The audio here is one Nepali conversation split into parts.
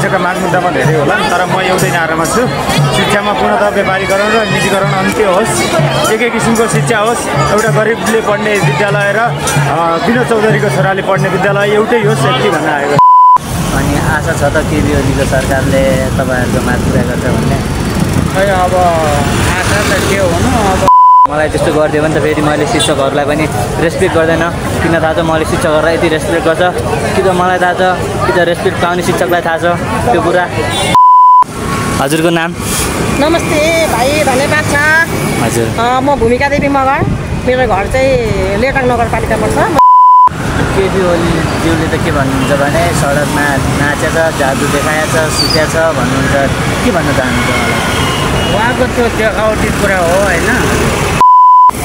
भविष्यका माग मुद्दामा धेरै होला तर म एउटै नारामा छु शिक्षामा पूर्णतः व्यापारीकरण र निजीकरण अन्त्य होस् एकै किसिमको शिक्षा होस् एउटा गरिबले पढ्ने विद्यालय र विनोद चौधरीको छोराले पढ्ने विद्यालय एउटै होस् यति भन्न आएको अनि आशा छ त केपी ओलीको सरकारले तपाईहरुको माग पुरा गर्छ भन्ने खै अब आशा त के हुनु अब मलाई त्यस्तो गरिदियो भने त फेरि मैले शिक्षकहरूलाई पनि रेस्पेक्ट गर्दैन किन थाहा छ मैले शिक्षकहरूलाई यति रेस्पेक्ट गर्छ कि त मलाई थाहा छ कि त रेस्पेक्ट पाउने शिक्षकलाई थाहा छ त्यो कुरा हजुरको नाम नमस्ते भाइ धन्यवाद छ हजुर म भूमिका देवी मगर मेरो घर चाहिँ लेटाङ नगरपालिका पर्छ केपी ओलीज्यूले त के भन्नुहुन्छ भने सडकमा नाचेछ जादु देखाएछ सिकाएछ भन्नुहुन्छ के भन्न चाहनुहुन्छ उहाँको त्यो देखावटी कुरा हो होइन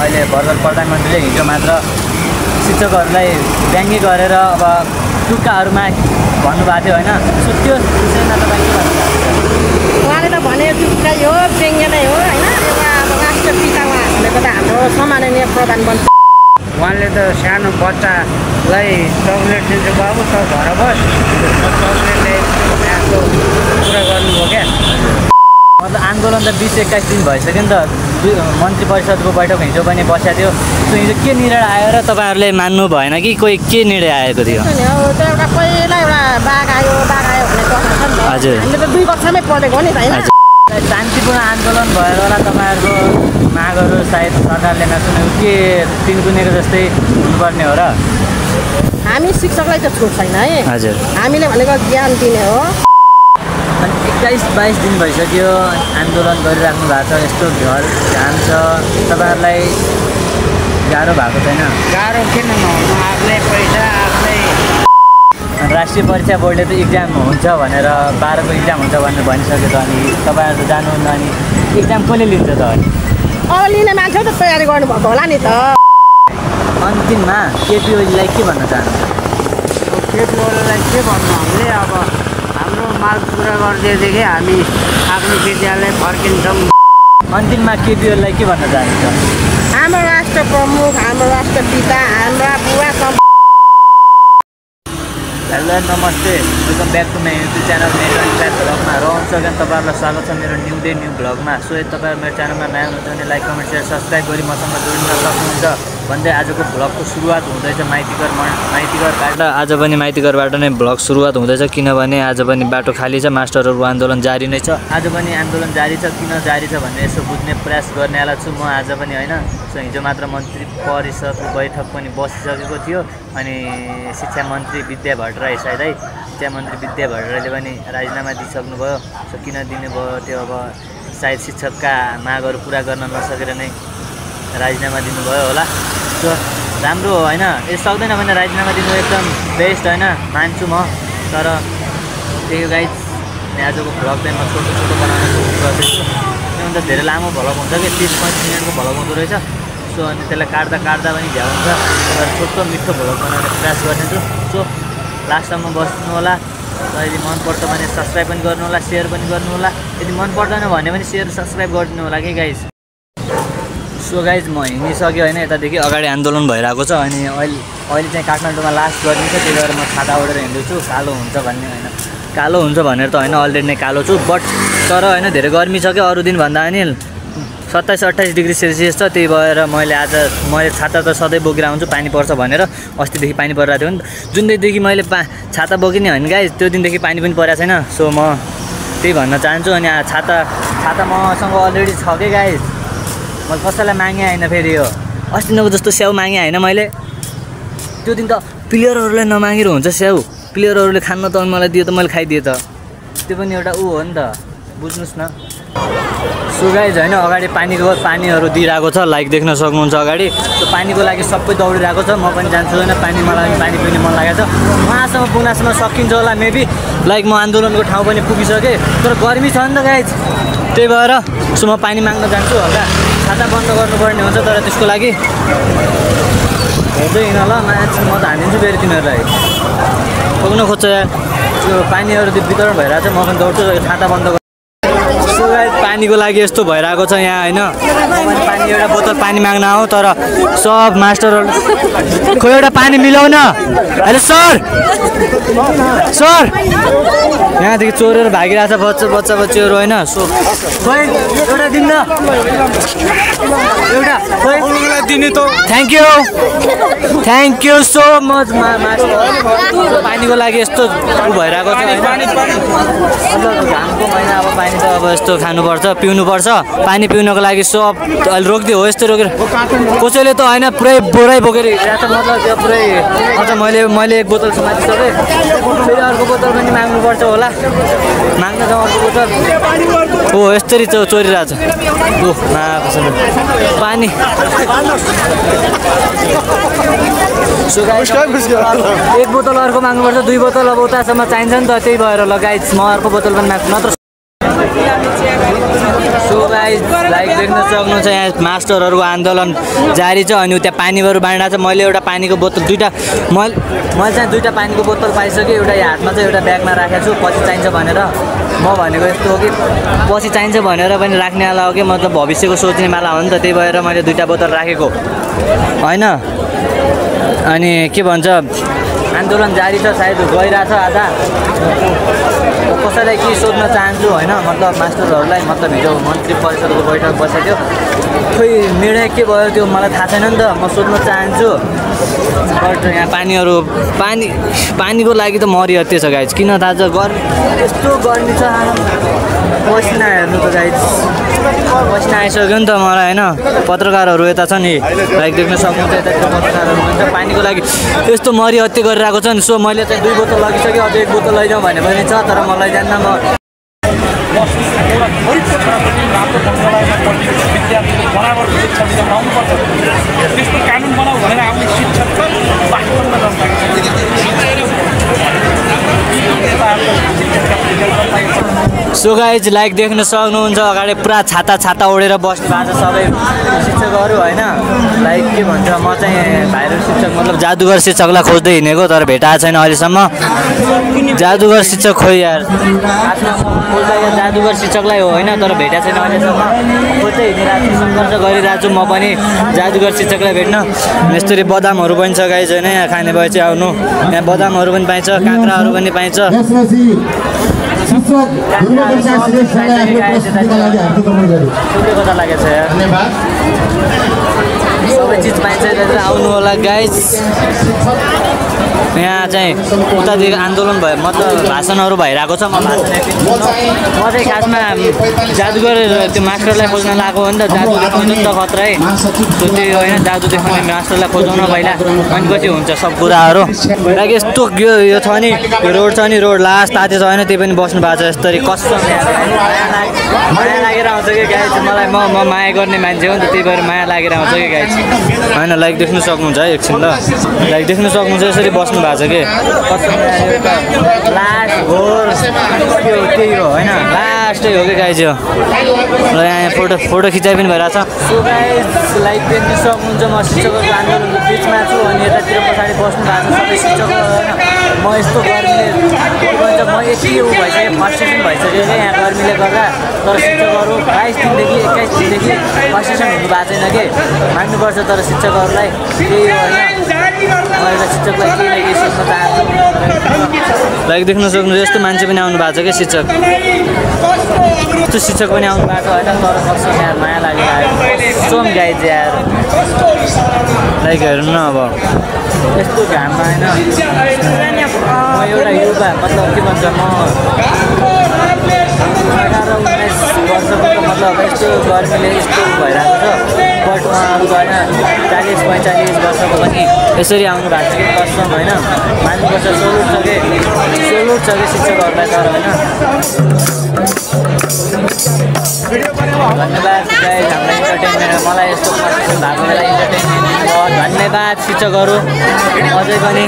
अहिले भर्खर प्रधानमन्त्रीले हिजो मात्र शिक्षकहरूलाई व्यङ्ग्य गरेर अब टुक्काहरूमा भन्नुभएको थियो होइन सो त्यो विषयमा तपाईँ के भन्नु चाहनुहुन्छ उहाँले त भने टुक्कै हो व्यङ्ग्य नै हो होइन एउटा अब राष्ट्रपिता उहाँ भनेको त हाम्रो सम्माननीय प्रधानमन्त्री उहाँले त सानो बच्चालाई चक्लेट दिन्छ बाबु त घर बस चक्लेटले यहाँको कुरा गर्नुभयो क्या मतलब आन्दोलन त 20-21 दिन भइसक्यो नि त मन्त्री परिषदको बैठक हिजो पनि बसेको थियो सो हिजो के निर्णय आयो र तपाईँहरूले मान्नु भएन कि कोही के निर्णय आएको थियो त्यो एउटा पहिला एउटा बाघ आयो भने हजुर हामीले त 2 कक्षामै पढेको हो नि त होइन शान्तिपूर्ण आन्दोलन भएर होला तपाईँहरूको मागहरू सायद सरकारले नसुनेको के तिनकुनेको जस्तै हुनुपर्ने हो र हामी शिक्षकलाई त छुट छैन है हजुर हामीले भनेको ज्ञान दिने हो अनि 21-22 दिन भइसक्यो आन्दोलन गरिराख्नु भएको छ यस्तो घर घाम छ तपाईँहरूलाई गाह्रो भएको छैन गाह्रो किन नहुनु आफ्नै पैसा आफ्नै राष्ट्रिय परीक्षा बोर्डले त इक्जाम हुन्छ भनेर 12 को इक्जाम हुन्छ भनेर भनिसक्यो त अनि तपाईँहरू त जानुहुन्न अनि इक्जाम कसले लिन्छ त अनि अब लिने मान्छे त तयारी गर्नुभएको होला नि त अन्तिममा केपी ओलीलाई के भन्न चाहनुहुन्छ केपी ओलीलाई के भन्नु हामीले अब हाम्रो माग पुरा गरिदिएदेखि हामी आफ्नो विद्यालय फर्किन्छौँ अन्तिममा केपी ओलीलाई के भन्न चाहनुहुन्छ हाम्रो राष्ट्र प्रमुख हाम्रो राष्ट्रपिता हाम्रा बुवा हेलो नमस्ते welcome back to my YouTube channel मेरो लाइफ भ्लगमा र अन्स अगेन तपाईँहरूलाई स्वागत छ मेरो न्यू डे न्यू भ्लगमा सो यदि तपाईँहरू मेरो च्यानलमा नयाँ हुनुहुन्छ भने लाइक कमेन्ट सेयर सब्सक्राइब गरी मसँग जोडिन सक्नुहुन्छ भन्दै आजको भ्लगको सुरुवात हुँदैछ माइतीघरबाट आज पनि माइतीघरबाट नै भ्लग सुरुवात हुँदैछ किनभने आज पनि बाटो खाली छ मास्टरहरूको आन्दोलन जारी नै छ आज पनि आन्दोलन जारी छ किन जारी छ भन्ने यसो बुझ्ने प्रयास गर्नेवाला छु म आज पनि होइन सो हिजो मात्र मन्त्री परिषदको बैठक पनि बसिसकेको थियो अनि शिक्षा मन्त्री विद्या भट्टराई सायद है शिक्षा मन्त्री विद्या भट्टराईले पनि राजीनामा दिइसक्नुभयो सो किन दिनुभयो त्यो अब सायद शिक्षकका मागहरू पुरा गर्न नसकेर नै राजीनामा दिनुभयो होला सो राम्रो हो होइन यो सक्दैन भने राजीनामा दिनु एकदम बेस्ट होइन मान्छु म तर त्यही गाइज आजको भ्लग चाहिँ म छोटो बनाउने कोसिस गर्दैछु त्योभन्दा धेरै लामो भ्लग हुन्छ कि 30-35 मिनटको भ्लग हुँदो रहेछ सो अनि त्यसलाई काट्दा पनि भ्याउ हुन्छ तर छोटो मिठो भ्लग बनाउने प्रयास गर्नेछु सो लास्टसम्म बस्नु होला र यदि मनपर्छ भने सब्सक्राइब पनि गर्नु होला सेयर पनि गर्नु होला यदि मन पर्दैन भने पनि सेयर सब्सक्राइब गरिदिनु होला कि गाइज सो गाइज म हिँडिसक्यो होइन यतादेखि अगाडि आन्दोलन भइरहेको छ अनि अहिले चाहिँ काठमाडौँमा लास्ट गरिन्छ त्यही भएर म छाता ओढेर हिँड्दैछु कालो हुन्छ भन्ने होइन कालो हुन्छ भनेर त होइन अलरेडी नै कालो छु बट तर होइन धेरै गर्मी छ क्या अरू दिन भन्दा पनि 27-28 डिग्री सेल्सियस छ त्यही भएर मैले छाता त सधैँ बोकेर आउँछु पानी पर्छ भनेर अस्तिदेखि पानी परिरहेको थियो नि जुन दिनदेखि मैले छाता बोकिने होइन गाइज त्यो दिनदेखि पानी पनि परेको छैन सो म त्यही भन्न चाहन्छु अनि छाता मसँग अलरेडी छ कि गाइज मैले कसैलाई मागेँ होइन फेरि यो अस्तिको जस्तो स्याउ मागेँ होइन मैले त्यो दिन त प्लेयरहरूलाई नमागेर हुन्छ स्याउ प्लेयरहरूले खान्न त मलाई दियो त मैले खाइदिएँ त त्यो पनि एउटा ऊ हो नि त बुझ्नुहोस् न सो गाइज होइन अगाडि पानीहरू दिइरहेको छ लाइक देख्न सक्नुहुन्छ अगाडि सो पानीको लागि सबै दौडिरहेको छ म पनि जान्छु होइन मलाई पानी पिउने मन लागेको छ उहाँसम्म पुग्नसम्म सकिन्छ होला मेबी लाइक म आन्दोलनको ठाउँ पनि पुगिसकेँ तर गर्मी छ नि त गाइज त्यही भएर सो म पानी माग्न जान्छु हल्का छाता बन्द गर्नुपर्ने हुन्छ तर त्यसको लागि हेर्दै हिँड ल मान्छे म त हानिदिन्छु फेरि तिनीहरूलाई पुग्न खोज्छ त्यो पानीहरू वितरण भइरहेको छ म पनि दौड्छु छाता बन्द सो गाइज पानीको लागि यस्तो भइरहेको छ यहाँ होइन पानी एउटा बोतल पानी माग्न आऊ तर सब मास्टरहरू खोइ एउटा पानी मिलाउन हेलो सर सर यहाँदेखि चोरेर भागिरहेछ बच्चा बच्चीहरू होइन खोइ एउटा दिन्न एउटा खोइ दिने त थ्याङ्क यू सो मच पानीको लागि यस्तो भइरहेको छ होइन घामको महिना अब पानी त अब यस्तो खानुपर्छ पिउनुपर्छ पानी पिउनको लागि सब अहिले रोकिदियो हो यस्तो रोकेर कसैले त होइन पुरै बोरै बोकेर हिँडिरहेको छ मतलब त्यो पुरै मतलब मैले एक बोतल समातिसकेँ फेरि अर्को बोतल पनि माग्नुपर्छ होला माग्न त अर्को बोतल हो यस्तरी चोरिरहेको छ ओ पानी एक बोतल अर्को माग्नुपर्छ 2 बोतल अब उतासम्म चाहिन्छ नि त त्यही भएर लगाइज म अर्को बोतल पनि माग्छु नत्र सो गाइज लाइक देख्न सक्नुहुन्छ यहाँ मास्टरहरूको आन्दोलन जारी छ अनि त्यहाँ पानीहरू बाँडिरहेको छ मैले एउटा पानीको बोतल मैले चाहिँ 2टा पानीको बोतल पाइसकेँ एउटा यहाँ हातमा चाहिँ एउटा ब्यागमा राखेको छु पछि चाहिन्छ भनेर म भनेको यस्तो हो कि पछि चाहिन्छ भनेर पनि राख्नेवाला हो कि मतलब भविष्यको सोच्नेवाला हो नि त त्यही भएर मैले 2टा बोतल राखेको होइन अनि के भन्छ आन्दोलन जारी छ सायद गइरहेछ आज कसैलाई के सोध्न चाहन्छु होइन मतलब मास्टरहरूलाई मतलब हिजो मन्त्री परिषदको बैठक बसेको थियो खोइ निर्णय के भयो त्यो मलाई थाहा छैन नि त म सोध्न चाहन्छु बट यहाँ पानीको लागि त मरिहत्ते छ गाइज किन थाहा छ गर्मी यस्तो गर्मी छ पसिना हेर्नु त गाइज पसिना आइसक्यो नि त मलाई होइन पत्रकारहरू यता छ नि लाइक देख्न सक्नुहुन्छ यतातिर पत्रकारहरू हुन्छ पानीको लागि यस्तो मरिहत्ते गरिरहेको छ नि सो मैले चाहिँ 2 बोतल लगिसकेँ अझ 1 बोतल लैजाउँ भने पनि छ तर म लैजान्न म सो गाइज लाइक देख्न सक्नुहुन्छ अगाडि पुरा छाता ओढेर बस्नु भएको छ सबै शिक्षकहरू होइन लाइक के भन्छ म चाहिँ भाइरल शिक्षक मतलब जादुगर शिक्षकलाई खोज्दै हिँडेको तर भेटाएको छैन अहिलेसम्म जादुगर शिक्षक खोइ यार खोज्दा या जादुगर शिक्षकलाई हो होइन तर भेटाएको छैन अहिलेसम्म खोज्दै हिँडिरहेको छु सङ्घर्ष गरिरहेको छु म पनि जादुगर शिक्षकलाई भेट्न यस्तरी बदामहरू पनि छ गाइज होइन यहाँ खाने भए चाहिँ आउनु यहाँ बदामहरू पनि पाइन्छ काँक्राहरू पनि पाइन्छ सबै चिज पाइन्छ आउनु होला गाइज यहाँ चाहिँ उतादेखि आन्दोलन भयो मतलब भाषणहरू भइरहेको छ म चाहिँ खासमा जादुगर त्यो मास्टरलाई खोज्न लागेको हो नि त जादु देखाउनु नि त खतरा है त्यो होइन जादु देखाउने मास्टरलाई खोजाउन पहिला अनि पछि हुन्छ सब कुराहरू लाइक यस्तो यो छ नि रोड छ नि रोड लास्ट ताते छ होइन त्यही पनि बस्नु भएको छ यस्तरी कस्तो माया लागेर आउँछ कि गाइज मलाई म माया गर्ने मान्छे हो नि त त्यही भएर माया लागेर आउँछ कि गाइज होइन लाइक देख्नु सक्नुहुन्छ है एकछिन ल लाइक देख्नु सक्नुहुन्छ यसरी बस्नु भएको छ कि लास्ट घोर त्यही हो होइन लास्टै हो कि गाइज यो र यहाँ फोटो खिचाइ पनि भइरहेछ सो गाइज लाइक देख्नु सक्नुहुन्छ म शिक्षकहरूको आन्दोलनको बिचमा छु अनि यतातिर पछाडि बस्नु भएको छ सबै शिक्षकहरू होइन म यस्तो गर्मीले भन्छ म यति ऊ भइसकेँ फ्रस्ट्रेसन भइसक्यो क्या यहाँ गर्मीले गर्दा तर शिक्षकहरू 22 दिनदेखि 21 दिनदेखि फ्रस्ट्रेसन हुनु भएको छैन कि मान्नुपर्छ तर शिक्षकहरूलाई त्यही हो होइन म एउटा शिक्षकलाई केही सोध्न चाहन्छु लाइक देख्न सक्नुहुन्छ यस्तो मान्छे पनि आउनु भएको छ क्या शिक्षक यस्तो शिक्षक पनि आउनु भएको छ होइन तर कस्तो यार माया लागेर आयो सोम गाइज यार लाइक हेर्नु न अब यस्तो घाममा होइन म एउटा युवा मतलब के भन्छ म 18-19 वर्षको मतलब यस्तो गर्मीले यस्तो भइरहेको छ बट उहाँहरू होइन 40-45 वर्षको पनि यसरी आउनु भएको छ कि कसम होइन मान्नुपर्छ सोलुट छ कि शिक्षकहरूलाई तर होइन धन्यवाद गाइज हामीलाई इन्टरटेनमेन्ट मलाई यस्तो भएको बेला इन्टरटेनमेन्ट भयो धन्यवाद शिक्षकहरू अझै पनि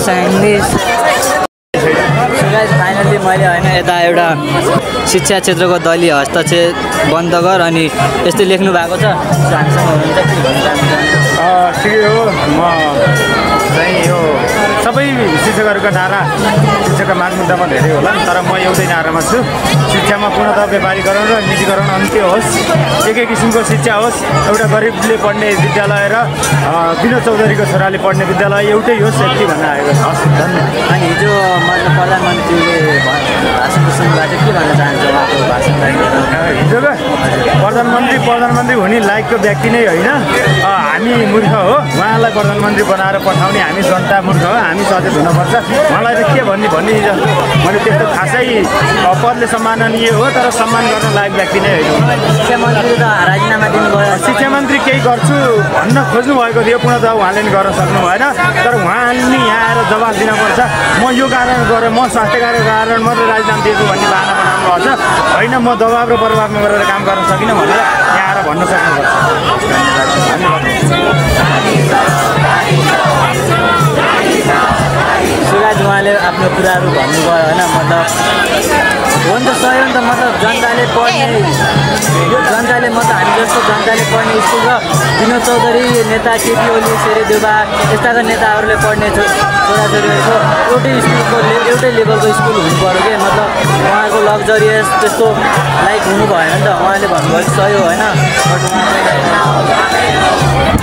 फाइनली मैले होइन यता एउटा शिक्षा क्षेत्रको दलीय हस्तक्षेप बन्द गर अनि यस्तै लेख्नु भएको छ। हामीसँग हुनुहुन्छ के भन्न चाहनुहुन्छ? ठिकै हो। म चाहिँ यो सबै शिक्षकहरूका नारा शिक्षकका माग मुद्दामा धेरै होला, तर म एउटै नारामा छु। शिक्षामा पूर्णतः व्यापारीकरण र निजीकरण अन्त्य होस्। एकै किसिमको शिक्षा होस्। एउटा गरिबले पढ्ने विद्यालय र विनोद चौधरीको छोराले पढ्ने विद्यालय एउटै होस्, यति भन्न आएको छ। हस्, धन्यवाद। अनि हिजो मतलब प्रधानमन्त्रीले भाषण सुन्नुभएको थियो, के भन्न चाहन्छ उहाँको भाषणलाई? हिजोको प्रधानमन्त्री हुने लायकको व्यक्ति नै होइन। हामी मूर्ख हो, उहाँलाई प्रधानमन्त्री बनाएर पठाउने हामी जनता मूर्ख हो। हामी सचेत हुनुपर्छ। उहाँलाई त के भन्ने मैले त्यस्तो खासै पदले सम्माननीय हो, तर सम्मान गर्न लायक व्यक्ति नै होइन। शिक्षा मन्त्रीले त राजीनामा दिनुभयो। शिक्षा मन्त्री केही गर्छु भन्न खोज्नु भएको थियो, पुनः उहाँले नि गर्न सक्नु भएन। तर उहाँले नि यहाँ आएर जवाफ दिनुपर्छ। म यो कारण गरेँ, म स्वास्थ्यको कारण मात्रै राजीनामा दिएको भन्ने बाहना बनाउनु भएको छ। होइन, म दबाब र प्रभावमा गरेर काम गर्न सकिनँ भनेर यहाँ आएर भन्न सक्नुपर्छ। सुराज उहाँले आफ्नो कुराहरू भन्नुभयो होइन। मतलब हो नि त, सही हो नि त। मतलब जनताले हामी जस्तो जनताले पढ्ने स्कुल र विनोद चौधरी नेता केपी ओली शेरदेउवा यस्ताका नेताहरूले पढ्ने छोराछोरीहरूको एउटै लेभलको स्कुल हुनु पऱ्यो क्या। मतलब उहाँको लग्जरियस त्यस्तो लाइक हुनु भएन नि त। उहाँले भन्नुभयो सही हो होइन, बट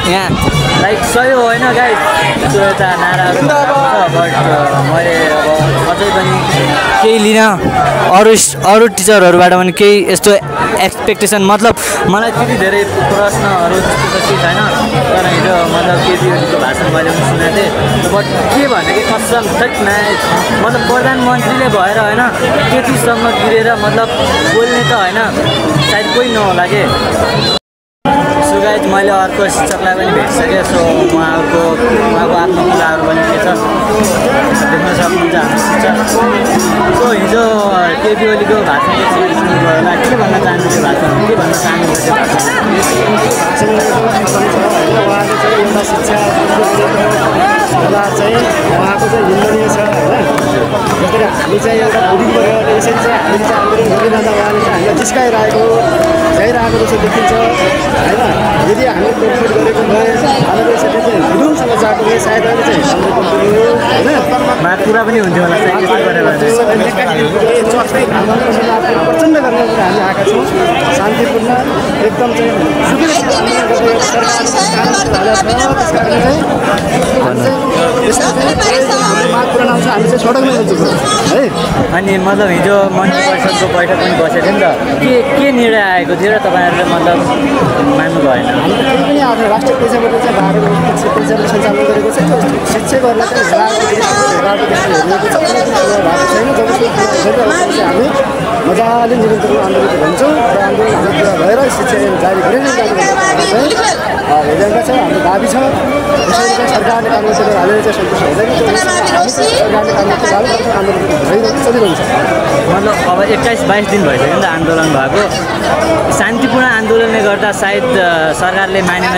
यहाँ लाइक सही हो होइन गाइस, त्यो एउटा नाराहरू छ। बट मैले अब अझै पनि केही लिन अरू टिचरहरूबाट पनि केही यस्तो एक्सपेक्टेसन, मतलब मलाई त्यति धेरै प्रश्नहरू त्यस्तो केही छैन। तर हिजो मतलब केपी ओलीको भाषण मैले पनि सुनेको थिएँ। बट के भने कि कसम ठिक मतलब प्रधानमन्त्रीले भएर होइन त्यतिसम्म गिरेर मतलब बोल्ने त होइन सायद कोही नहोला कि। सो गाइज मैले अर्को शिक्षकलाई पनि भेटिसकेँ। सो उहाँको आफ्नो कुराहरू पनि के छ देख्न सक्नुहुन्छ हाम्रो शिक्षक। सो हिजो केपी ओलीको भाषण सुन्नुभयो होला, के भन्न चाहनुहुन्छ त्यो भाषण? के भन्न चाहनुहुन्छ त्यो भाषण? उहाँले चाहिँ एउटा शिक्षा चाहिँ उहाँको चाहिँ निन्दनीय छ होइन। जस्तै हामी चाहिँ एउटा बुढी परिवारले यसरी चाहिँ हामीले चाहिँ आन्दोलन गरिरहँदा उहाँले चाहिँ हामीलाई जिस्काइरहेको जाइरहेको जस्तो देखिन्छ होइन। यदि हामीले तोडफोड गरेको भए हामीले यसरी चाहिँ हिडुङसँग जाएको भए सायद अहिले चाहिँ हाम्रो कम्पनी हो होइन, कुरा पनि हुन्थ्यो होला सायद। प्रचण्ड गर्ने कुरा हामी आएका छौँ। शान्तिपूर्ण एकदम चाहिँ अनि मतलब हिजो मन्त्री परिषदको बैठक पनि बसेको थियो नि त, के निर्णय आएको थियो र तपाईँहरूले मतलब मान्नु भएन? पनि आफ्नो राष्ट्रिय पेसाबाट चाहिँ बाह्र पेसाले सञ्चालन गरेको छ। शिक्षकहरूलाई चाहिँ हेर्नेको छैन। हामी मजाले निरन्तर आन्दोलन भन्छौँ र आन्दोलन पुरा भएर शिक्षा जारी गरेर हेरेका छ। हाम्रो दाबी छ यसरी चाहिँ सरकारले काम गरेर हालेर चाहिँ सन्तुष्ट हुँदैन। सरकारले काम गरेर आन्दोलन चलिरहन्छ। मतलब अब 21-22 दिन भइसक्यो नि त आन्दोलन भएको। शान्तिपूर्ण आन्दोलनले गर्दा सायद सरकारले मानेन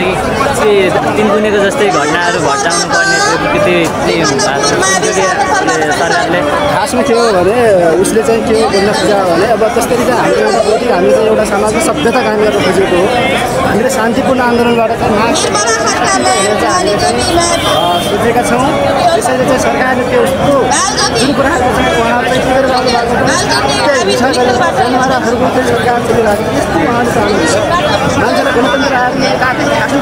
कि तिनकुनेको जस्तै घटनाहरू घटाउनु पर्ने सरकारले खासमा के हो भने उसले चाहिँ के गर्न खोजेको भने अब त्यसरी चाहिँ हामीले एउटा बोली हामीले चाहिँ एउटा समाजको सभ्यता कायम गर्न खोजेको हो। हामीले शान्तिपूर्ण आन्दोलनबाट चाहिँ सोचेका छौँ। त्यसैले चाहिँ सरकारले त्यो जुन कुराहरू चाहिँ उहाँहरू चाहिँ के गरेर आउनु भएको हिंसा गरेर जनवादाहरूको चाहिँ सरकार चलिरहेको त्यस्तो उहाँले चाहनुहुन्छ। मान्छेलाई गणतन्त्र आफू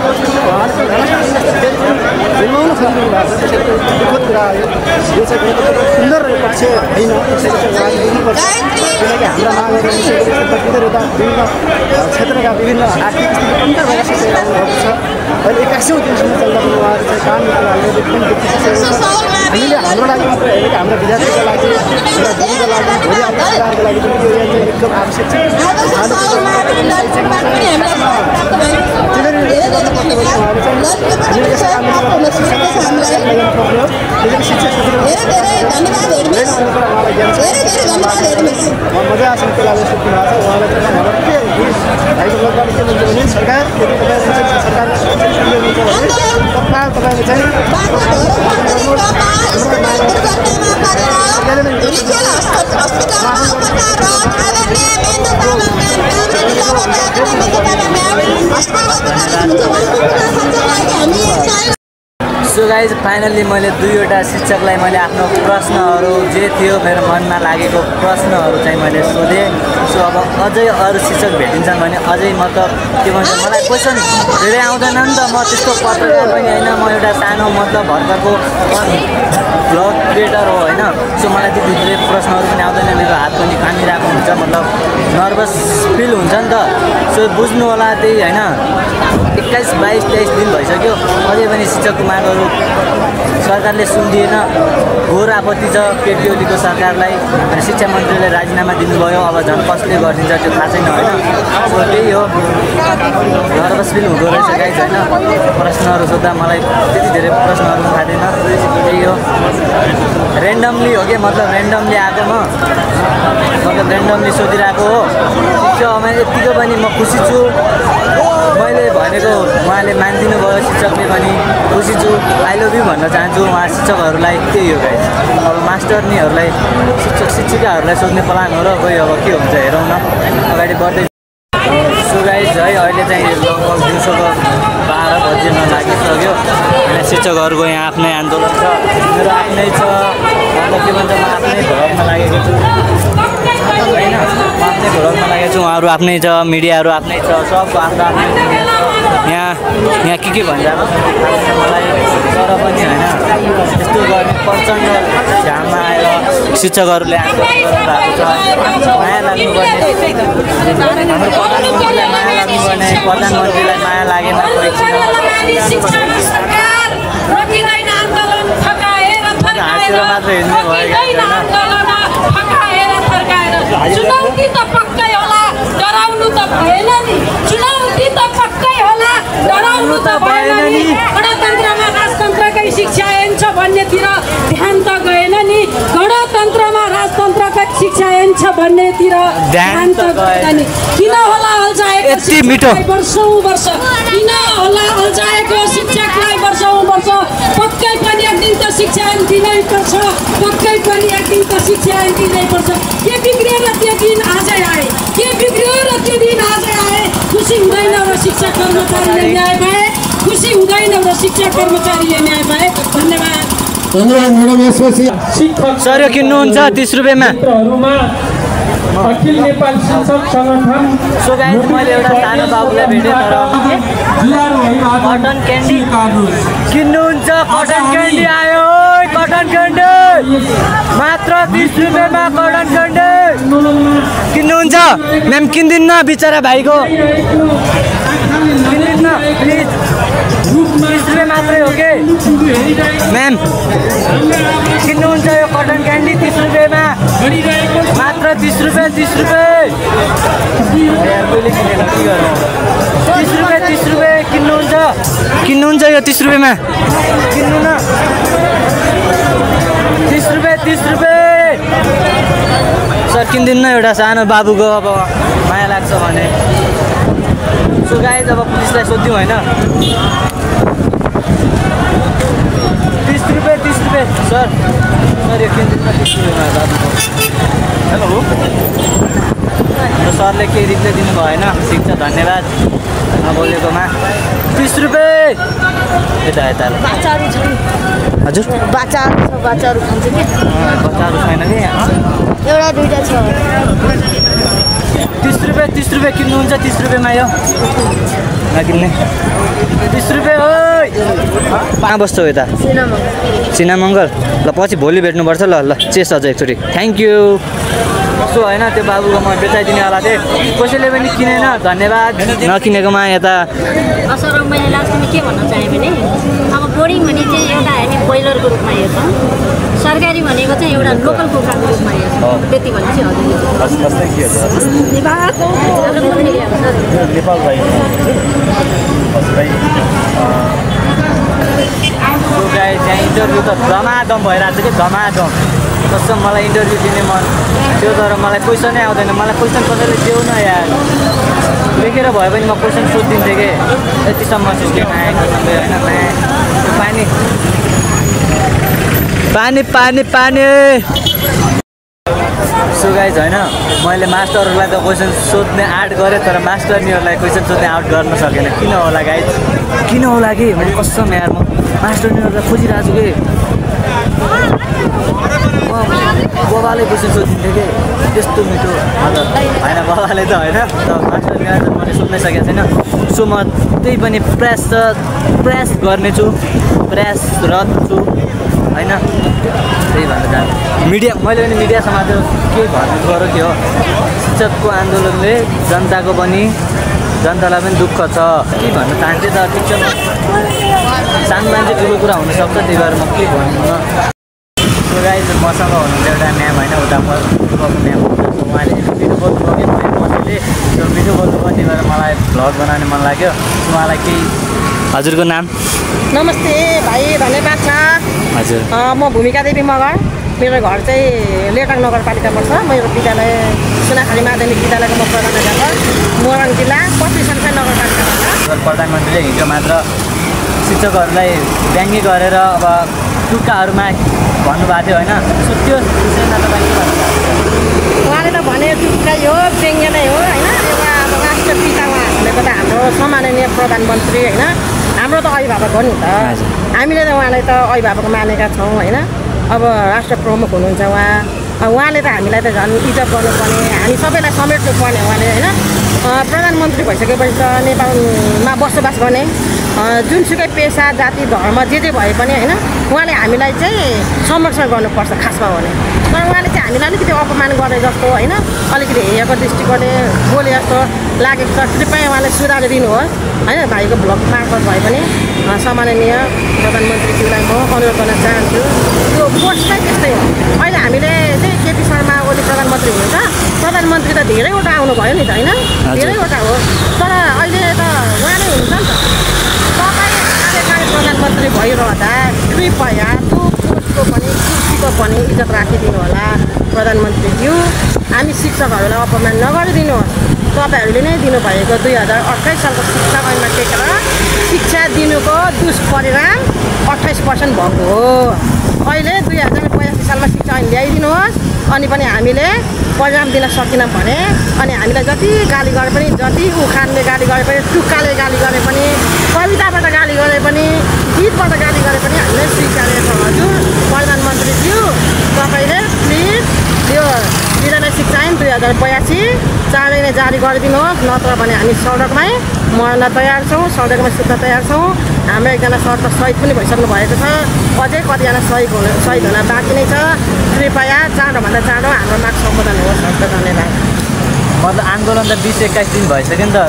उहाँले जन्माउन खोज्नु भएको छ। त्यसरी दुःखद कुरा हो। यो चाहिँ गणतन्त्रको सुन्दर पक्ष होइन। त्यसैले चाहिँ उहाँले बुझ्नुपर्छ। किनकि हाम्रा मागहरू विभिन्न क्षेत्रका विभिन्न आर्थिक स्थिति कमजोर भएर आउनु भएको छ। अहिले 81औं दिनसम्म चल्दा पनि उहाँहरू चाहिँ काम निकाल्नु एकदम देखिसकेको छ। हामीले हाम्रो लागि मात्रै होइन कि हाम्रो विद्यार्थीको लागि एउटा बुढीको लागि भोलि आफ्नो परिवारको लागि पनि यो चाहिँ एकदम आवश्यक छ। मजा आसन के लागि सुत्नु भएको छ। उहाँलाई चाहिँ हाम्रो के भाइको लगभग के भन्छ भने सरकार यदि तपाईँ सरकारले सहयोग हुन्छ भने तपाईँले चाहिँ सरकारले नै सो गाइज फाइनल्ली मैले दुईवटा शिक्षकलाई मैले आफ्नो प्रश्नहरू जे थियो मेरो मनमा लागेको प्रश्नहरू चाहिँ मैले सोधेँ। सो अब अझै अरू शिक्षक भेटिन्छन् भने अझै मतलब के भन्छ मलाई क्वेसन धेरै आउँदैन नि त, म त्यस्तो पत्रकार पनि होइन, म एउटा सानो मतलब भर्खरको ब्लग क्रिएटर हो होइन। सो मलाई त्यो भित्र प्रश्नहरू पनि आउँदैन, मेरो हात पनि कामिरहेको हुन्छ, मतलब नर्भस फिल हुन्छ नि त। सो बुझ्नु होला त्यही होइन। 21, 22, 23 दिन भइसक्यो, अझै पनि शिक्षकको मागहरू सरकारले सुनिदिएन। घोर आपत्ति छ केपी ओलीको सरकारलाई। शिक्षा मन्त्रीले राजीनामा दिनुभयो, अब झन् कसले गरिदिन्छ त्यो थाहा छैन होइन। सो त्यही हो, नर्भस फिल हुँदो रहेछ गाइज होइन। प्रश्नहरू सोद्धा मलाई त्यति धेरै प्रश्नहरू पनि थाहा थिएन। त्यही हो, ऱ्यान्डमली हो कि मतलब ऱ्यान्डमली आएको मतलब ऱ्यान्डमली सोधिरहेको हो। शिक्षकमा यत्तिको पनि म खुसी छु, मैले भनेको उहाँले मानिदिनु भयो, शिक्षकले पनि खुसी छु। आई लभ यु भन्न चाहन्छु उहाँ शिक्षकहरूलाई। त्यही हो गाइज, अब मास्टरनीहरूलाई शिक्षक शिक्षिकाहरूलाई सोध्ने प्लान हो र कोही अब के हुन्छ हेरौँ न, अगाडि बढ्दै। सो गाइज है अहिले चाहिँ लगभग दिउँसोको 12 बज्न लागिसक्यो होइन। शिक्षकहरूको यहाँ आफ्नै आन्दोलन छ, मेरो आफ्नै छ, मतलब के भन्छ म आफ्नै भ्लगमा लागेको छु होइन। म आफ्नै भ्लगमा लागेको छु, उहाँहरू आफ्नै छ, मिडियाहरू आफ्नै छ, सबको आफ्नो आफ्नो मिडिया छ। यहाँ के भनिरहेको छ मलाई, तर पनि होइन यस्तो गर्ने प्रचण्ड घाममा आएर शिक्षकहरूले आन्दोलन गर्नुभएको छ। माया लाग्नुपर्ने, हाम्रो प्रधानमन्त्रीलाई माया लाग्नुपर्ने, प्रधानमन्त्रीलाई माया लागेन हाँसेर मात्र हिँड्ने भयो। चुनौती त पक्कै होला, डराउनु त भएन नि। चुनौती त पक्कै होला, डराउनु त भएन नि। गणतन्त्रमा राजतन्त्रकै शिक्षा छ भन्नेतिर ध्यान त गएन नि। गणतन्त्रमा राजतन्त्रकै शिक्षा छ भन्नेतिर ध्यान त गएन नि। किन होला अल्झाएको वर्षौँ वर्ष, किन होला अल्झाएको शिक्षकलाई वर्षौँ वर्ष। पक्कै पनि एक दिन त शिक्षा दिनै पर्छ, पक्कै पनि एक दिन त शिक्षा दिनै पर्छ। के बिग्रियो र त्यो दिन आजै आए, के बिग्रियो र त्यो दिन आजै आए। खुसी हुँदैन र शिक्षा कर्मचारीले न्याय पाए, खुसी हुँदैन र शिक्षा कर्मचारीले न्याय पाए। धन्यवाद। सर यो किन्नुहुन्छ 30 रुपियाँमा। अखिल नेपाल शिक्षक संगठन। सो गाइज मैले एउटा सानो बाबुलाई भेटेँ, तर कटन क्यान्डी किन्नुहुन्छ। कटन क्यान्डी आयो, कटन क्यान्डी मात्र 30 रुपियाँमा। कटन क्यान्डी किन्नुहुन्छ? म्याम किन्दिन्न बिचरा भाइको, किन्दिन्न प्लिज। 30 रुपियाँ मात्रै हो कि म्याम, किन्नुहुन्छ यो कटन क्यान्डी 30 रुपियाँमा मात्र। 30 रुपियाँ 30 रुपियाँ। कहिले किनेन के गर्नु। 30 रुपियाँ 30 रुपियाँ किन्नुहुन्छ? किन्नुहुन्छ यो 30 रुपियाँमा? किन्नु न। 30 रुपियाँ 30 रुपियाँ। सर किन्दिन्न एउटा सानो बाबुको अब माया लाग्छ भने। सो गाइज अब पुलिसलाई सोध्यौँ होइन। 30 रुपियाँ 30 रुपियाँ। सर सर यो किन्दिन्न 30 रुपियाँमा बाबुको। हेलो सरले केही रिप्लाई दिनुभयो होइन, ठिक छ धन्यवाद नबोलेकोमा। 30 रुपियाँ। यता यता हजुर बाचाहरू छ, बाचाहरू खान्छ कि बच्चाहरू छैन कि यहाँ? एउटा दुइटा छ। 30 रुपियाँ 30 रुपियाँ किन्नुहुन्छ? 30 रुपियाँमा यो नकिन्ने। 30 रुपियाँ हो। कहाँ बस्छौ यता? सिनामङ्गल। ल पछि भोलि भेट्नुपर्छ। ल ल चेस अझ एकचोटि। Thank you. सो होइन त्यो बाबुको म बेचाइदिनेवाला थिएँ, कसैले पनि किनेन। धन्यवाद नकिनेकोमा। यता असर मैले लास्टमा के भन्न चाहेँ भने अब बोर्डिङ भने चाहिँ एउटा हामी बोइलरको रूपमा हेर्छौँ, सरकारी भनेको चाहिँ एउटा लोकल कुखुराको रूपमा हेर्छौँ। त्यति भने चाहिँ नेपाल भाइ त्यहाँ इन्टरभ्यू त धमाधम भइरहेको छ कि धमाधम। कसम मलाई इन्टरभ्यू दिने मन थियो, तर मलाई क्वेसनै आउँदैन। मलाई क्वेसन कसैले देऊ न यार, लेखेर भयो भने म क्वेसन सोधिदिन्थेँ कि। यतिसम्म सिस्टम आएको होइन। पानी पानी पानी पानी। सो गाइज होइन मैले मास्टरहरूलाई त क्वेसन सोध्ने आर्ट गरेँ तर मास्टरनीहरूलाई क्वेसन सोध्ने आउट गर्न सकेन किन होला गाइज किन होला कि मैले कसम यार म मास्टरनीहरूलाई खोजिरहेको छु कि बाबाले क्वेसन सोधिन्थ्यो कि त्यस्तो मिठो मतलब होइन बाबाले त होइन तर मास्टरनीलाई त मैले सोध्नै सकेको छैन सो म त्यही पनि प्रयास गर्नेछु प्रयासरत छु होइन त्यही भन्न चाहन्छु मिडिया मैले पनि मिडिया समाज के भन्नु पऱ्यो के हो शिक्षकको आन्दोलनले जनतालाई पनि दुःख छ के भन्न चाहन्छु त ठिक छ सानो मान्छे ठुलो कुरा हुनसक्छ त्यही भएर म के भन्नु सो गाइज मसँग हुनुहुन्छ एउटा म्याम होइन उता पूर्वको म्याम हुनुहुन्छ सो उहाँले मिठो बोल्नुभयो कि मैले सो मिठो बोल्नुभयो त्यही भएर मलाई भ्लग बनाउने मन लाग्यो उहाँलाई केही हजुरको नाम नमस्ते भाइ धन्यवाद छ हजुर म भूमिका देवी मगर मेरो घर चाहिँ लेटाङ नगरपालिका पर्छ मेरो विद्यालय सुनाखाली माध्यमिक विद्यालयको म प्रधानाध्यापक मोरङ जिल्ला 25 सङ्ख्या नगरपालिका प्रधानमन्त्रीले हिजो मात्र शिक्षकहरूलाई व्यङ्ग्य गरेर अब टुक्काहरूमा भन्नुभएको थियो होइन सो त्यो विषयमा तपाईँ के भन्नुहुन्छ उहाँले त भने टुक्कै हो व्यङ्ग्य नै हो होइन एउटा अब राष्ट्रपिता उहाँ भनेको त हाम्रो सम्माननीय प्रधानमन्त्री होइन हाम्रो त अभिभावक हो नि त हामीले त उहाँलाई त अभिभावक मानेका छौँ होइन अब राष्ट्र प्रमुख हुनुहुन्छ उहाँले त हामीलाई त झन् इज्जत गर्नुपर्ने हामी सबैलाई समेट्नु पर्ने उहाँले होइन प्रधानमन्त्री भइसकेपछि त नेपालमा बसोबास गर्ने जुनसुकै पेसा जाति धर्म जे भए पनि होइन उहाँले हामीलाई चाहिँ संरक्षण गर्नुपर्छ खासमा भने तर उहाँले चाहिँ हामीलाई अलिकति अपमान गरे जस्तो होइन अलिकति हेयको दृष्टिकोणले बोले जस्तो लागेको छ कृपया उहाँले सुधारिदिनुहोस् होइन भाइको भ्लग मार्फत भए पनि सम्माननीय प्रधानमन्त्रीज्यूलाई म अनुरोध गर्न चाहन्छु त्यो पोस्टै त्यस्तै हो अहिले हामीले चाहिँ केपी शर्मा ओली प्रधानमन्त्री हुनुहुन्छ प्रधानमन्त्री त धेरैवटा आउनुभयो नि त होइन धेरैवटा हो तर अहिले त उहाँ नै हुनुहुन्छ नि त तपाईँ प्रधानमन्त्री भइरहँदा कृपया त्यो पोस्टको पनि कुर्सीको पनि इज्जत राखिदिनु होला प्रधानमन्त्रीज्यू हामी शिक्षकहरूलाई अपमान नगरिदिनुहोस् तपाईँहरूले नै दिनुभएको 2028 सालको शिक्षा ऐनमा टेकेर शिक्षा दिनुको दुष्परिणाम 28% भएको हो अहिले 2082 सालमा शिक्षा ऐन ल्याइदिनुहोस् अनि पनि हामीले परिणाम दिन सकेनौँ भने अनि हामीलाई जति गाली गरे पनि जति उखानले गाली गरे पनि टुक्काले गाली गरे पनि कविताबाट गाली गरे पनि गीतबाट गाली गरे पनि हामीले स्वीकारेका छौँ हजुर प्रधानमन्त्रीज्यू तपाईँले प्लिज यो विद्यालय शिक्षा ऐन 2082 चाँडै नै जारी गरिदिनुहोस् नत्र भने हामी सडकमै मर्न तयार छौँ सडकमै सुत्न तयार छौँ हाम्रो एकजना सर त शहीद पनि भइसक्नु भएको छ अझै कतिजना शहीद हुन बाँकी नै छ कृपया चाँडोभन्दा चाँडो हाम्रो माग सम्बोधन होस् हस्त धन्यवाद मतलब आन्दोलन त 20-21 दिन भइसक्यो नि त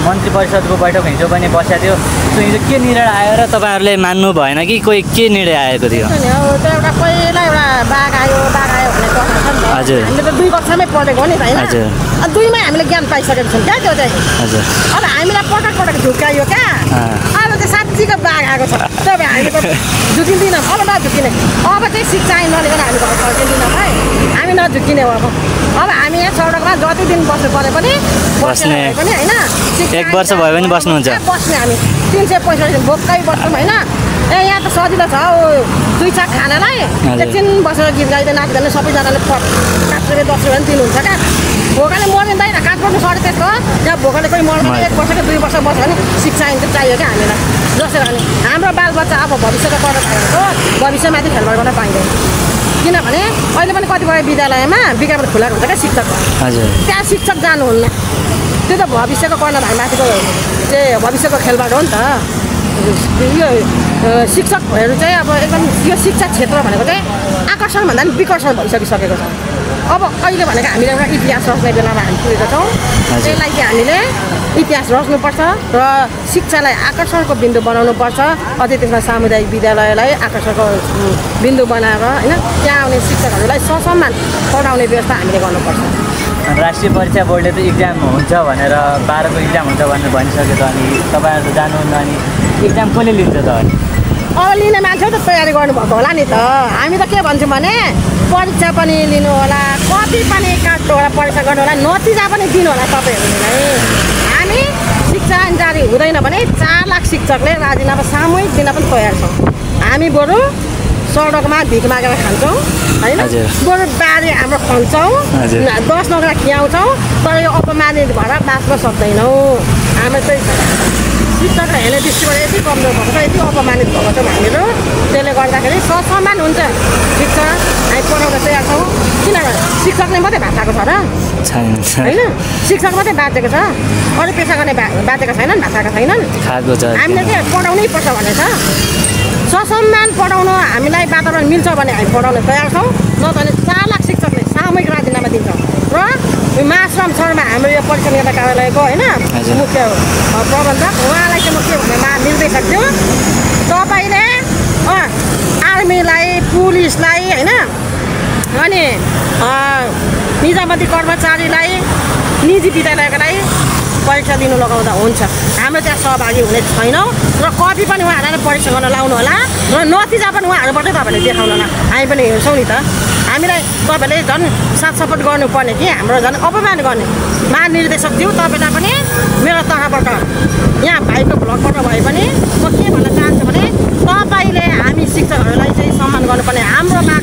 मन्त्री परिषदको बैठक हिजो पनि बसेको थियो सो हिजो के निर्णय आयो र तपाईँहरूले मान्नु भएन कि कोही के निर्णय आएको थियो त्यो एउटा पहिला एउटा बाघ आयो भन्ने कथा छ नि त हजुर हामीले त 2 कक्षामै पढेको हो नि त होइन हजुर 2मै हामीले ज्ञान पाइसकेको छौँ क्या त्यो चाहिँ हजुर अब हामीलाई पटक झुक्कायो क्या अब चाहिँ साँच्चीको बाघ आएको छ तपाईँ हामी त झुकिँदैनौँ अब नझुकिने अब चाहिँ शिक्षा ऐन नलिकन हामी घर फर्किँदैनौँ है हामी नझुकिने हो अब हामी यहाँ सडकमा जति दिन बस्नु परे पनि बस्ने पनि होइन 1 वर्ष भयो भने बस्नुहुन्छ बस्ने हामी 365 दिन भोकै बस्छौँ होइन ए यहाँ त सजिलो छ हो 2 छाक खानालाई एकछिन बसेर गीत गाइँदै नाच्दैन सबैजनाले 5 रुपियाँ 10 रुपियाँ दिनुहुन्छ क्या भोकाले मरिँदैन काठमाडौँ सडक त्यस्तो यहाँ भोकाले कोही मर्दैन 1 वर्ष कि 2 वर्ष बस्यो भने शिक्षा ऐन चाहिँ चाहियो क्या हामीलाई जसरी भने हाम्रो बालबच्चा अब भविष्यको पढाइको भविष्यमाथि खेलबाड गर्न पाइँदैन किनभने अहिले पनि कतिपय विद्यालयमा विज्ञापन खुलाएको हुन्छ क्या शिक्षक हजुर त्यहाँ शिक्षक जानुहुन्न त्यो त भविष्यको कर्णधारमाथिको चाहिँ भविष्यको खेलबाड हो नि त यो शिक्षकहरू चाहिँ अब एकदम यो शिक्षा क्षेत्र भनेको चाहिँ आकर्षण भन्दा पनि विकर्षण भइसकिसकेको छ अब अहिले भनेको हामीले एउटा इतिहास रच्ने बेलामा हामी पुगेका छौँ त्यसलाई चाहिँ हामीले इतिहास रच्नुपर्छ र शिक्षालाई आकर्षणको बिन्दु बनाउनुपर्छ अझै त्यसमा सामुदायिक विद्यालयलाई आकर्षणको बिन्दु बनाएर होइन त्यहाँ आउने शिक्षकहरूलाई ससम्मान पढाउने व्यवस्था हामीले गर्नुपर्छ राष्ट्रिय परीक्षा बोर्डले त इक्जाम हुन्छ भनेर 12 को इक्जाम हुन्छ भनेर भनिसक्यो त अनि तपाईँहरू जानुहुन्न अनि इक्जाम कसले लिन्छ त अनि अब लिने मान्छे त तयारी गर्नुभएको होला नि त हामी त के भन्छौँ भने परीक्षा पनि लिनु होला कति पनि काट्नु होला परीक्षा गर्नु होला नतिजा पनि दिनु होला तपाईँहरूले हामी शिक्षा ऐन जारी हुँदैन भने 4 लाख शिक्षकले राजीनामा सामूहिक दिन पनि तयार छौँ हामी बरु सडकमा भिख मागेर खान्छौँ होइन बरु बारी हाम्रो खन्छौँ 10 नगरा खियाउँछौँ तर यो अपमानित भएर बाँच्न सक्दैनौँ हामी चाहिँ शिक्षकलाई हेर्ने दृष्टिबाट यति कमजोर भएको छ यति अपमानित भएको छौँ हामीहरू त्यसले गर्दाखेरि ससम्मान हुन्छ शिक्षक हामी पढाउन तयार छौँ किनभने शिक्षकले मात्रै भात खाएको छ र होइन शिक्षक मात्रै बाँचेको छ अरू पेसा गर्ने बाँचेका छैनन् भात खाएका छैनन् हामीले के पढाउनै पर्छ भने छ ससम्मान पढाउन हामीलाई वातावरण मिल्छ भने हामी पढाउन तयार छौँ नत्र भने 4 लाख शिक्षकले सामूहिक राजीनामा दिन्छौँ र महाश्रम शर्मा हाम्रो यो परीक्षा निर्णय कार्यालयको होइन मुख्य प्रबन्धक उहाँलाई चाहिँ म के भने निर्देशक थियो तपाईँले आर्मीलाई पुलिसलाई होइन अनि निजामती कर्मचारीलाई निजी विद्यालयकोलाई परीक्षा दिनु लगाउँदा हुन्छ हाम्रो त्यहाँ सहभागी हुने छैनौँ र कपी पनि उहाँहरूलाई परीक्षा गर्न लाउनु होला र नतिजा पनि उहाँहरूबाटै तपाईँहरूले देखाउनु होला हामी पनि हेर्छौँ नि त हामीलाई तपाईँले झन् साथ सपोर्ट गर्नुपर्ने कि हाम्रो झन् अपमान गर्ने महानिर्देशक थियो तपाईँलाई पनि मेरो तर्फबाट यहाँ भाइको भ्लगबाट भए पनि म के भन्न चाहन्छु भने तपाईँले हामी शिक्षकहरूलाई चाहिँ सम्मान गर्नुपर्ने हाम्रो माग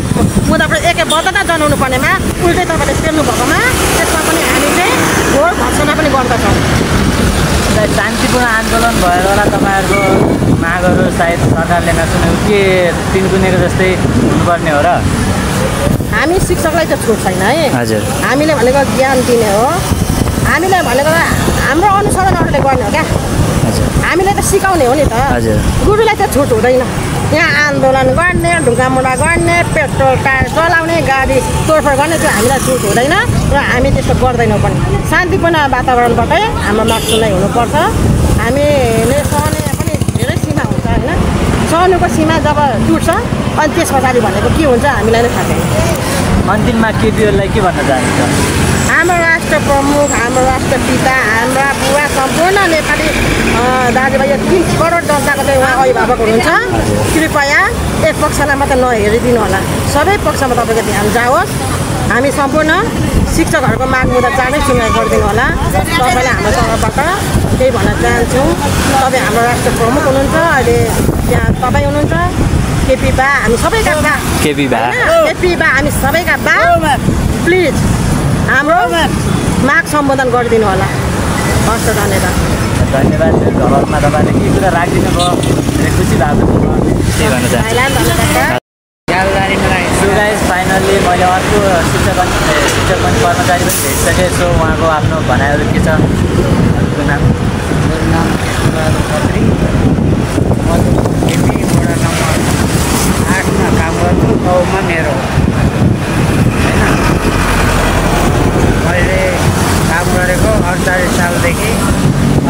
मुद्दाबाट एकबद्धता जनाउनु पर्नेमा उल्टै तपाईँले पेल्नु भएकोमा त्यसमा पनि हामी चाहिँ घोर भर्सना पनि गर्दछौँ शान्तिपूर्ण आन्दोलन भएर होला तपाईँहरूको मागहरू सायद सरकारले नसुनेको के तिनकुनेको जस्तै हुनुपर्ने हो र हामी शिक्षकलाई त छुट छैन है हामीले भनेको ज्ञान दिने हो हामीले भनेको हाम्रो अनुसरणहरूले गर्ने हो क्या हामीले त सिकाउने हो नि त गुरुलाई त छुट हुँदैन यहाँ आन्दोलन गर्ने ढुङ्गामुढा गर्ने पेट्रोल टायर चलाउने गाडी तोडफोड गर्ने त्यो हामीलाई छुट हुँदैन र हामी त्यस्तो गर्दैनौँ पनि शान्तिपूर्ण वातावरणबाटै हाम्रो माग सुनाइ हुनुपर्छ हामीले सहने पनि धेरै सीमा हुन्छ होइन सहनुको सीमा जब टुट्छ अनि त्यस पछाडि भनेको के हुन्छ हामीलाई नै थाहा छैन अन्तिममा केपीओलाई के भन्न चाहनुहुन्छ हाम्रो राष्ट्र प्रमुख हाम्रो राष्ट्रपिता हाम्रा बुवा सम्पूर्ण नेपाली दाजुभाइ 3 करोड जनताको चाहिँ उहाँ अभिभावक हुनुहुन्छ कृपया एक पक्षलाई मात्र नहेरिदिनु होला सबै पक्षमा तपाईँको ध्यान जाओस् हामी सम्पूर्ण शिक्षकहरूको माग मुद्दा चाँडै सुनवाई गरिदिनु होला तपाईँलाई हाम्रो तर्फबाट त्यही भन्न चाहन्छौँ तपाईँ हाम्रो राष्ट्र प्रमुख हुनुहुन्छ अहिले त्यहाँ तपाईँ हुनुहुन्छ केपी बा हामी सबैका बा केपी बा हामी सबैका बा प्लिज हाम्रो माग सम्बोधन गरिदिनु होला हस् धन्यवाद घरमा तपाईँले के कुरा राखिदिनु भयो खुसी भएको त्यही भन्न चाहन्छु सो गाइस फाइनल्ली मैले अर्को शिक्षक पनि कर्मचारी पनि भेटिसकेँ सो उहाँको आफ्नो भनाइहरू के छ नाम मेरो नाम खत्री केपी वडा नम्बर 8मा काम गर्छु 9मा मेरो होइन मैले काम गरेको 48 सालदेखि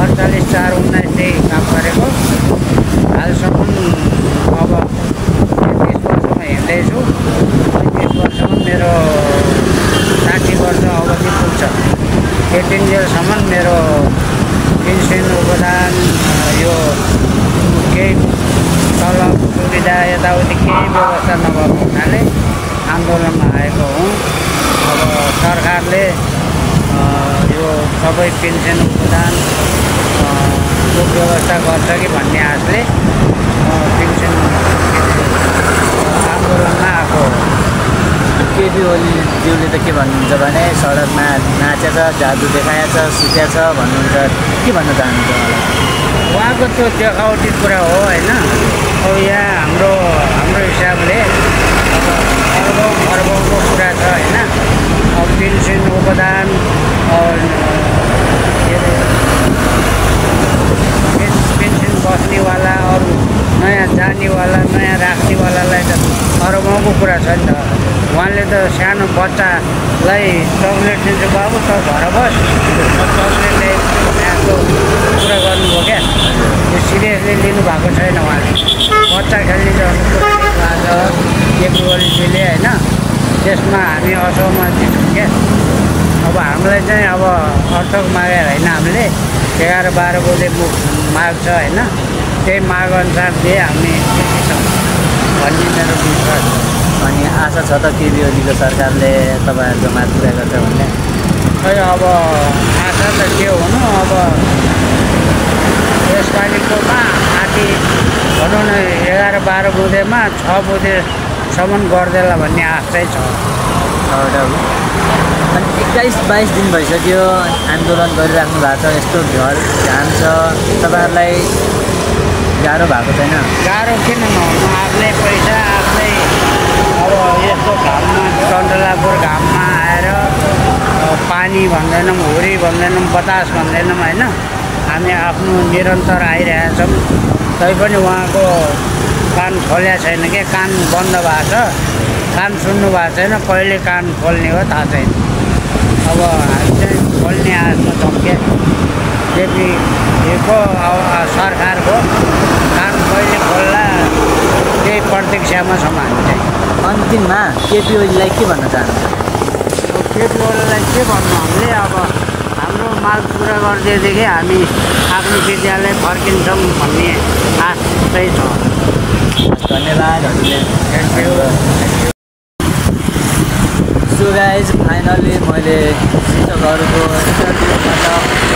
48/4/19 काम गरेको हालसम्म अब 30 वर्षमा हिँड्दैछु 35 वर्षमा मेरो 60 वर्ष अवधि पुग्छ त्यतिन्जेलसम्म मेरो पेन्सन उपदान यो केही तलब सुविधा यताउति केही व्यवस्था नभएको हुनाले आन्दोलनमा आएको हुँ अब सरकारले यो सबै पेन्सन उपदान व्यवस्था गर्छ कि भन्ने आशले पेन्सन आन्दोलनमा आएको केपी ओलीज्यूले त के भन्नुहुन्छ भने सडकमा नाचेछ जादु देखाएछ सुतेछ भन्नुहुन्छ के भन्न चाहनुहुन्छ उहाँको त्यो देखावटी कुरा हो होइन अब यहाँ हाम्रो हिसाबले अब अर्बौँको कुरा छ होइन अब पेन्सन उपदान पेन्सन बस्नेवाला अरू नयाँ जानेवाला नयाँ राख्नेवालालाई त अर्बौँको कुरा छ नि त उहाँले त सानो बच्चालाई चक्लेट दिन्छ बाबु त घर बस चक्लेट ल्याएको कुरा गर्नुभयो क्या त्यो सिरियसली लिनुभएको छैन उहाँले बच्चा खेल्ने आज केपी ओलीजीले होइन त्यसमा हामी असहमति छौँ क्या अब हामीलाई चाहिँ अब अर्थक मागे होइन हामीले 11-12 बजे माग छ होइन त्यही माग अनुसार दिए हामी खुसी छौँ भन्ने मेरो विश्वास छ अनि आशा छ त केपी ओलीको सरकारले तपाईँहरूको माग पुरा गर्छ भन्ने खै अब आशा त के हुनु अब यसपालिकोमा आधी भनौँ न 11-12 बुधेमा 6 बुधे सम्म गर्देला भन्ने आश चाहिँ छ। अनि 21-22 दिन भइसक्यो आन्दोलन गरिराख्नु भएको छ, यस्तो घाम छ, तपाईँहरूलाई गाह्रो भएको छैन? गाह्रो किन नहुनु, आफ्नै पैसा आफ्नै अब यस्तो घाममा टन्टलापुर घाममा आएर पानी भन्दैनौँ, हुरी भन्दैनौँ, बतास भन्दैनौँ होइन, हामी आफ्नो निरन्तर आइरहेछौँ। तैपनि उहाँको कान खोल्या छैन के, कान बन्द भएको छ, कान सुन्नु भएको छैन, कहिले कान खोल्ने हो थाहा छैन। अब हामी चाहिँ खोल्ने आशमा छौँ क्या, जेपीको सरकारको कान कहिले खोल्ला त्यही प्रतीक्षामा छौँ हामी चाहिँ। अन्तिममा केपी ओलीलाई के भन्न चाहनुहुन्छ? केपी ओलीलाई के भन्नु, हामीले अब हाम्रो माग पुरा गरिदिएदेखि हामी आफ्नो विद्यालय फर्किन्छौँ भन्ने आश चाहिँ छ। धन्यवाद हजुरले। Thank you. So guys finally मैले शिक्षकहरूको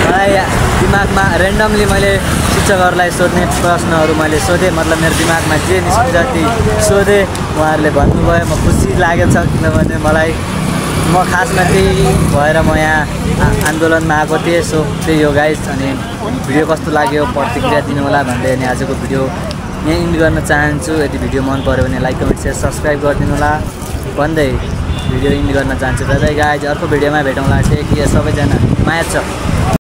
मलाई दिमागमा ऱ्यान्डमली मैले शिक्षकहरूलाई सोध्ने प्रश्नहरू मैले सोधेँ, मतलब मेरो दिमागमा जे निस्किन्छ ती सोधेँ, उहाँहरूले भन्नुभयो। म खुसी लागेको छ किनभने मलाई म खासमा त्यही भएर म यहाँ आन्दोलनमा आएको थिएँ। सो त्यही हो गाइज। अनि भिडियो कस्तो लाग्यो प्रतिक्रिया दिनु होला भन्दै अनि आजको भिडियो यहीँ इन्ड गर्न चाहन्छु। यदि भिडियो मन पऱ्यो भने लाइक कमेन्ट सेयर सब्सक्राइब गरिदिनु होला भन्दै भिडियो इन्ड गर्न चाहन्छु। बाइ बाइ गाइज, अर्को भिडियोमा भेटौँला। टेक केयर सबैजना, माया छ।